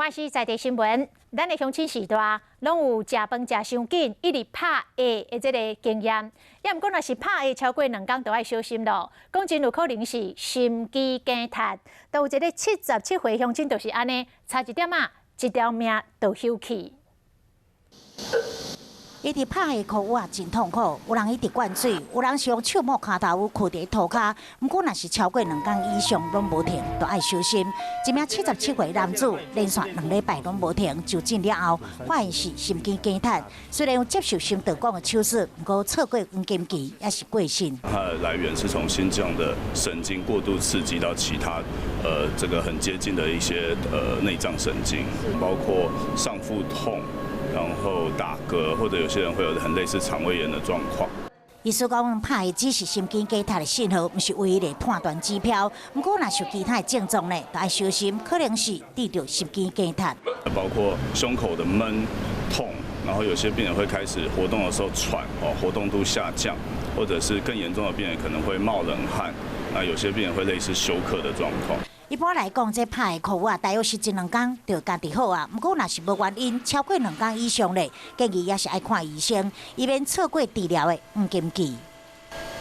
華視在地新聞，咱的鄉親序大，攏有食飯食傷緊，一直拍嗝的這个經驗。也毋過，若是拍嗝超過2工，就愛小心囉。講真有可能是心肌梗塞。都有一个77歲鄉親就是按呢，差一點仔，一條命就休去。一直拍嗝哭啊，真痛苦。有人一直灌水，有人是用手摸跤頭趺佇塗跤。毋過，若是超過兩工以上攏無停，就愛小心。一名77歲男子連續2禮拜攏無停，就診了後發現是心肌梗塞。雖然有接受心導管的手術，毋過錯過黃金期猶是過身。它的來源是從心臟的神經過度刺激到其他，這個很接近的一些內臟神經，包括上腹痛，然後打嗝，或者有些人會有很類似腸胃炎的狀況。醫師講，拍嗝只是心肌梗塞的信號，毋是唯一的判斷指標。毋過，若是有其他的症狀呢，就愛小心，可能是得著心肌梗塞。包括胸口的悶痛，然後有些病人會開始活動的時候喘，哦，活動度下降，或者是更嚴重的病人可能會冒冷汗，那有些病人會類似休克的狀況。一般來講，這拍嗝哭啊，大約是一兩工就家己好啊。毋過，若是無原因超過兩工以上咧，建議猶是愛看醫生，以免錯過治療的黃金期。